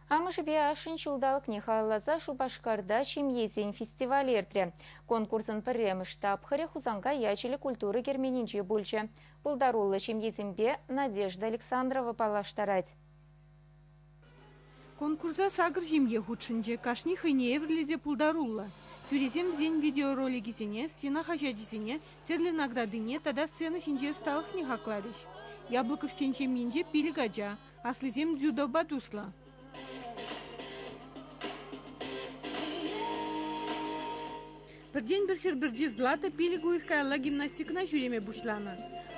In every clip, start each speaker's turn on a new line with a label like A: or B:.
A: Амӑшӗпе ашшӗн ҫулталӑкне халалласа Шупашкарта ҫемьесен фестивалӗ иртрӗ. Конкурсӑн пӗрремӗш тапхӑрӗ Хусанкай ячӗллӗ культура керменӗнче пулчӗ. Пултаруллӑ ҫемьесемпе Надежда Александрова паллаштарать.
B: Конкурса сакӑр ҫемье хутшӑнчӗ, кашни хӑйне евӗрлӗ те пултаруллӑ. Тӳресем вӗсен видеороликӗсене, стена хаҫачӗсене, тӗрлӗ наградине тата сцена ҫинчи ӑсталӑхне хакларӗҫ. Яблоковсен ҫемйинче пилӗк ача, аслисем дзюдопа туслӑ. Пӗртен-пӗр хӗр пӗрчи Злата пилӗк уйӑх каялла гимнастикӑна ҫӳреме пуҫланӑ.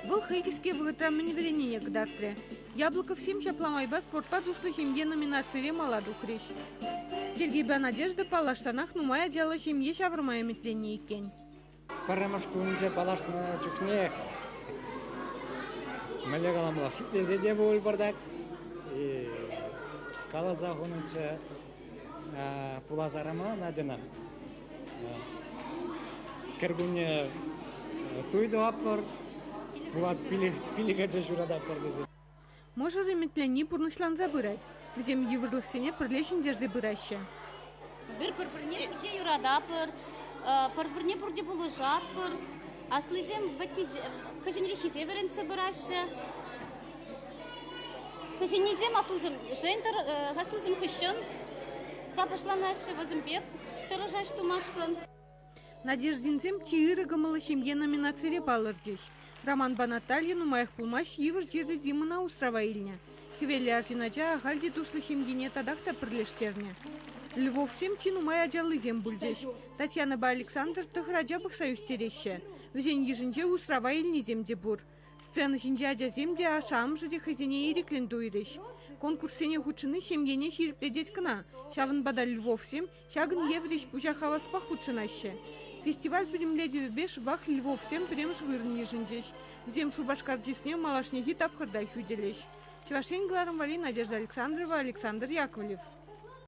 B: Вӑл хӑй кӗске вӑхӑтра мӗн вӗреннине кӑтартрӗ. Яблоковсем ҫапла майпа спортпа туслӑ ҫемье номинацире мала тухрӗҫ. Сергейпе Надежда паллашсанах нумай ачаллӑ ҫемье ҫавӑрма ӗмӗтленнӗ иккен.
C: Пӗрремӗш кунӗнче паллашнӑ чухне мӗнле каламалла, шӳтлесе те пуль пӑртак. Каласа хунӑччӗ пулас арӑма Надьӑна. Кӗркунне туй тӑватпӑр, пулать пилӗк ача ҫурататпӑр тесе.
B: Мӑшӑр ӗмӗтленни пурнӑҫланса пырать. Вӗсем йывӑрлӑхсене пӗрле ҫӗнтерсе пыраҫҫӗ.
D: Эпир пӗр-пӗрне пурте юрататпӑр, пӗр-пӗрне пурте пулӑшатпӑр. Аслисем кӗҫӗнреххисем вӗрентсе пыраҫҫӗ. Кӗҫӗннисем аслисем аслисем хыҫҫӑн тапаҫланаҫҫӗ, вӗсемпе тӑрӑшаҫ тумашкӑн.
B: Надеждинсем чи ырӑ кӑмӑллӑ ҫемье номинацире палӑрчӗҫ. Романпа Наталья нумаях пулмасть йывӑр чирлӗ Димӑна усрава илнӗ. Хӗвеллӗ арҫын ача ахаль те туслӑ ҫемьене татах та пӗрлештернӗ. Львовсем чи нумай ачаллисем пулчӗҫ. Татьянӑпа Александр тӑхӑр ача пӑхса ӳстереҫҫӗ. Вӗсен йышӗнче усрава илнисем те пур. Сцена ҫинче ачасем те, ашшӗ-амӑшӗ те хӑйсене ирӗклӗн туйрӗҫ. Конкурссене хутшӑнни ҫемьене ҫирӗплетет кӑна. Ҫавӑнпа та Львовсем ҫакӑн евӗр ӗҫ-пуҫа хаваспах хутшӑнаҫҫӗ. Фестиваль пӗтӗмлетӗвӗпе шӑпах Львовсем пӗрремӗш вырӑн йышӑнчӗҫ. Вӗсем Шупашкар чысне малашнехи тапхӑрта хӳтӗлӗҫ. Чӑваш Ен кӑларӑм валли Надежда Александрова, Александр Яковлев.